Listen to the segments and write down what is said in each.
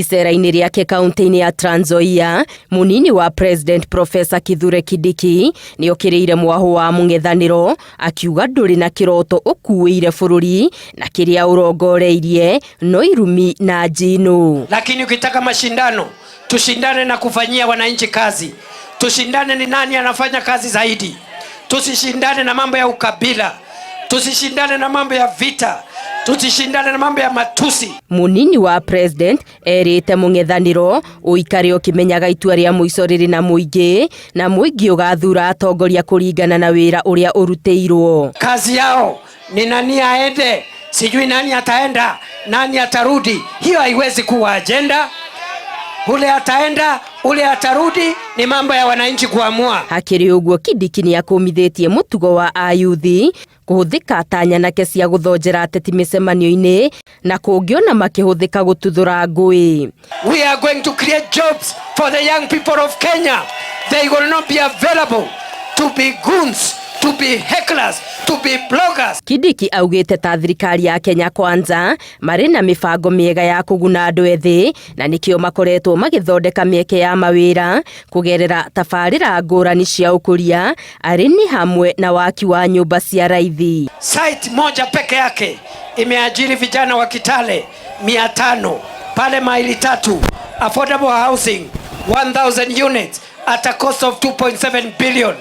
Icera-inĩ rĩake kaunti-inĩ ya Trans Nzoia, mũnini wa President Professor Kithure Kindiki nĩ okĩrĩire mwahũ wa mũng'ethanĩro akiuga ndũrĩ na kĩroto ũkuĩire bũrũri na kĩrĩa ũrongoreirie no irumi na njinũ. Lakini ukitaka mashindano, tushindane na kufanyia wananchi kazi, tushindane ni nani anafanya kazi zaidi, tusishindane na mambo ya ukabila, tusishindane na mambo ya vita, tusishindane na mambo ya matusi. Mũnini wa President erĩte mũng'ethanĩro ũikare ũkĩmenyaga itua rĩa mũico rĩrĩ na mũingĩ na mũingĩ ũgathura atongoria kũringana na wĩra ũrĩa ũrutĩirwo. Kazi yao ni nani aende, sijui nani ataenda, nani atarudi. Hiyo haiwezi kuwa ajenda. Ule ataenda, ule atarudi, ni mambo ya wananchi kuamua. Hakĩrĩ ũguo, Kindiki nĩ akũmithĩtie mũtugo wa ayuthi kũhũthĩka ta nyanake cia gũthonjera ateti mĩcemanio-inĩ na kũngĩona makĩhũthĩka gũtuthũra ngũĩ. We are going to create jobs for the young people of Kenya. They will not be available to be goons, to be hecklers, to be bloggers. Kindiki augĩte ta thirikari ya Kenya Kwanza marĩ na mĩbango mĩega ya kũguna andũ ethĩ na nĩkĩo makoretwo magĩthondeka mĩeke ya mawĩra kũgerera tabarĩra ngũrani cia ũkũria arĩ nĩ hamwe na waki wa nyũmba cia raithi. Site moja peke yake imeajiri vijana wa Kitale 500 pale Maili Tatu, affordable housing 1000 units at a cost of 2.7 billion,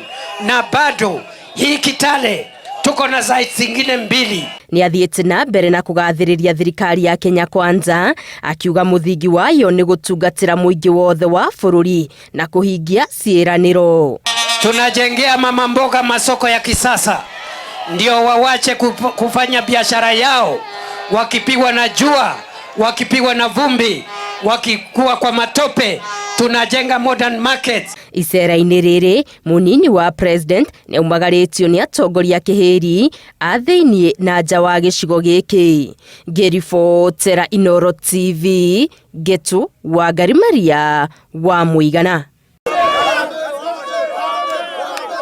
na bado hii Kitale tuko na sites zingine mbili. Nĩ athiĩte na mbere na kũgathĩrĩria thirikari ya Kenya Kwanza akiuga mũthingi wayo nĩ gũtungatĩra mũingĩ wothe wa bũrũri na kũhingia ciĩranĩro. Tunajengea mama mboga masoko ya kisasa ndio wawache kufanya biashara yao wakipigwa na jua, wakipigwa na vumbi, wakikuwa kwa matope. Tunajenga modern markets. Icera-inĩ rĩrĩ, mũnini wa President nĩ aumagarĩtio nĩ atongoria kĩhĩri a thĩiniĩ na nja wa gĩcigo gĩkĩ. Ngĩribotera Inooro TV, Ngetu Wangari Maria wa Mũigana.